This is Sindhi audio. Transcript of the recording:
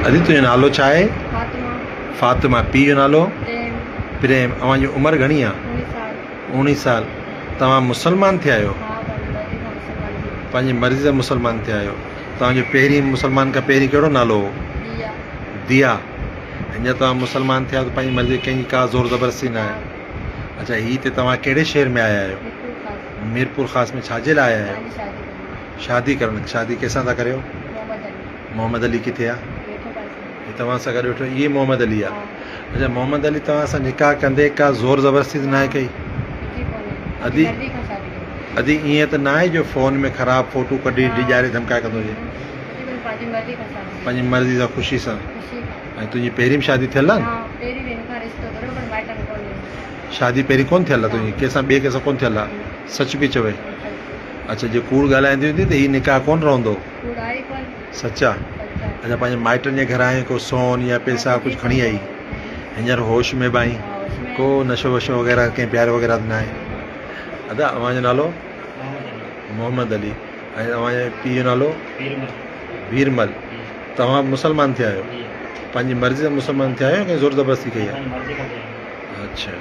ادي تنهنجو نالو ڇا آهي؟ فاطمه. فاطمه پيء جو نالو؟ پريم. پريم اوهان جي عمر گهڻي آ؟ اوڻيهه سال. اوڻيهه سال توهان مسلمان ٿيا آهيو؟ ها پنهنجي مرضي سان مسلمان ٿي ويس. پنهنجي مرضي سان مسلمان ٿيا آهيو. توهان جو پهرين مسلمان کان پهرين ڪهڙو نالو هو؟ ديا. ديا هينئر توهان مسلمان ٿيا آهيو ته پنهنجي مرضي ڪنهن جي ڪا زور زبردستي نه آهي. اڇا هي هتي توهان ڪهڙي شهر ۾ آيا آهيو؟ ميرپور خاص. ميرپور خاص ۾ ڇا جي لاء آيا آهيو؟ پنهنجي شادي ڪرڻ. شادي ڪرڻ شادي ڪنهن سان ٿا ڪريو؟ محمد علي. محمد علي ڪٿي آ؟ ويٺو پاسي ۾. هي توهان سان گڏ ويٺو اهي محمد علي آ؟ ها. اڇا محمد علي توهان سان نڪاح ڪندي ڪا زور زبردستي ته ناهي ڪئي؟ ڪجهه ڪونهي. ادي پنهنجي مرضي کان شادي ڪئي. ادي ائين ته ناهي جو فون ۾ خراب فوٽو ڪڍي ڊيڄاري ڌمڪائي ڪندو هجي؟ ڪجهه ڪونهي پنهنجي مرضي کان شادي ڪئي. پنهنجي مرضي سان خوشي سان. خوشي کان. ۽ تنهنجي پهرين به شادي ٿيل آ؟ نه پهرين به هن کان رشتو گهريو پر مائٽن ڪونه ڏنو. شادي پهرين ڪونه ٿيل آ تنهنجي؟ ڪنهن سان ٻئي ڪنهن سان ڪونه ٿيل آ؟ سچ پئي چوين؟ اڇا جي ڪوڙ ڳالهائيندي هوندي ته هي نڪاح ڪونه رهندو. ڪوڙ آهي ڪونه. سچ آ؟ سچ آ. اڇا پنهنجي مائٽن جي گهران ئي ڪو سون يا پئسا ڪجهه کڻي آئي؟ هينئر هوش ۾ به آهين؟ ڪو نشو وشو وغيره ڪنهن پياري وغيره ته ناهي؟ ادا اوهان جو نالو؟ محمد علي. ۽ اوهان جي پيء جو نالو؟ ويرمل. توهان به مسلمان ٿيا آهيو؟ پنهنجي مرضي سان مسلمان ٿيا آهيو يا ڪنهن زور زبردستي ڪئي آهي؟ اڇا.